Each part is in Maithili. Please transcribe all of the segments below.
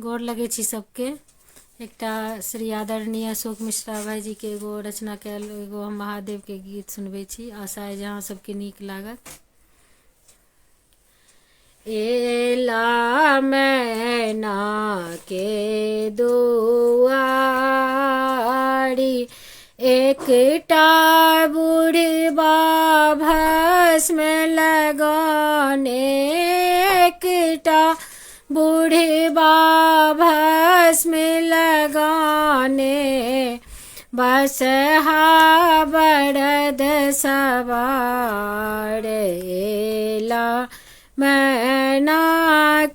गोर लगै छी सभके। एकटा श्री आदरणीय अशोक मिश्रा भाइजीके एगो रचना कयल एगो हम महादेवके गीत सुनबै छी। आशा अइ जे अहाँ सभके नीक लागत। एला मैना के दुआरी, एकटा बुढ़बा भस्म लगौने, एकटा बुढ़बा भस्म लगौने, बसहा बरद सवार, एला मैना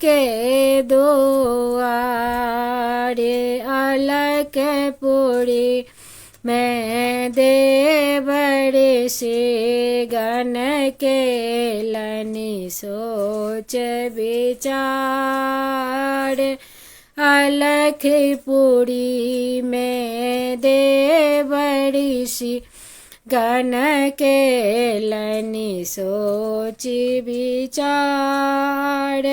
के दुआरे। अलकपुरी में देव ऋषि गण केलनि सोच विचार, अलखपुरी में देव ऋषि गण केलनि सोच विचार।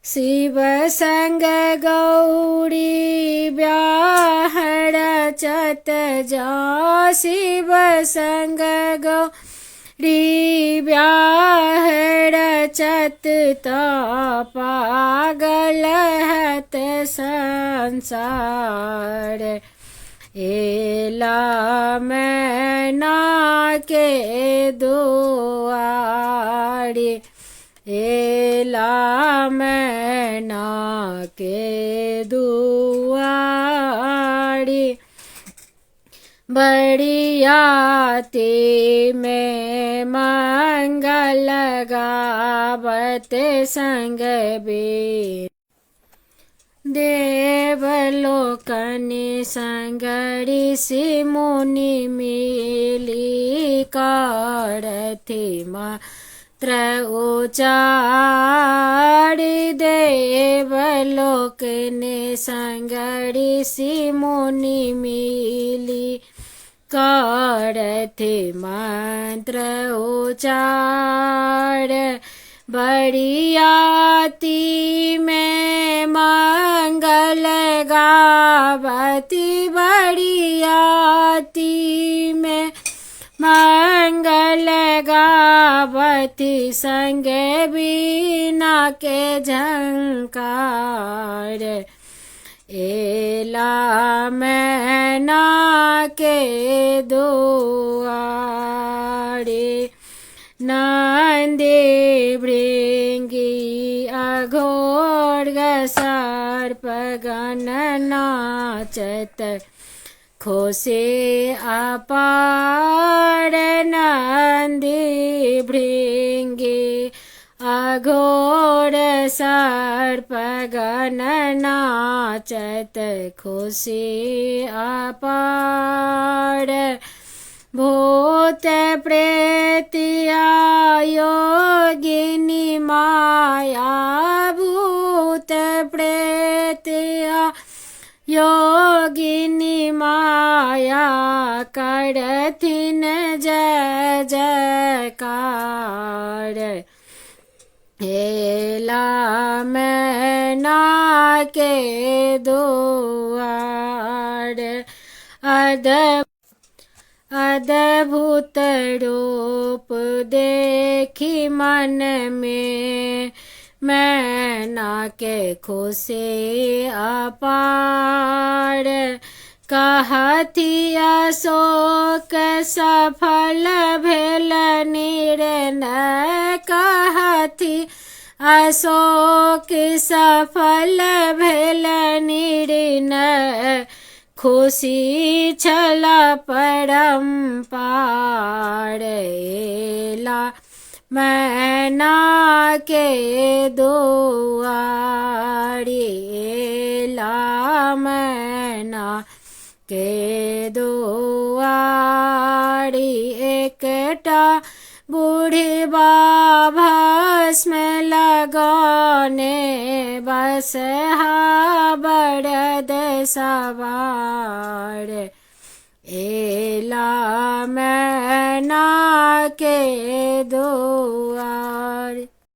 शिव संग गौरी ब्याह रचत जा, शिव संग गौरी ब्याह रचत त पागल हत संसार, एला मैना के दुआरी, एला मैना के दुआरी। बरियाती में मंगल गावत संग बे देवलोकनि संग ऋषि मुनि मिली करथि मंत्र उचार, देवलोकनि संग ऋषि मुनि मिली करथि मंत्र उचार। बरियाती में मंगल गावती, बरियाती में मंगल गावती संग बीना के झंकार, एला मैना के दुआरे। नंदी भृंगी अघोर सर्पगण नाचत खुशी अपार, नंदी भृंगी अघोर सर्पगण नाचत खुशी अपार। भूत प्रेतिया योगिनी माया, भूत प्रेतिया योगिनी माया करथिन जय जयकार, एला मैना के दुआर। अद्भुत रूप देखी मन में मैना के खुशी अपार, कहथि अशोक सफल भेल निर्णय, कहथि अशोक सफल भेल निर्णय, खुशी छल परम्पार, एला मैना के दुआरी, एला मैना के दुआरी। एकटा बुढ़बा भस्म लगौने, बसहा बरद सवार, एला मैना के दुआरी।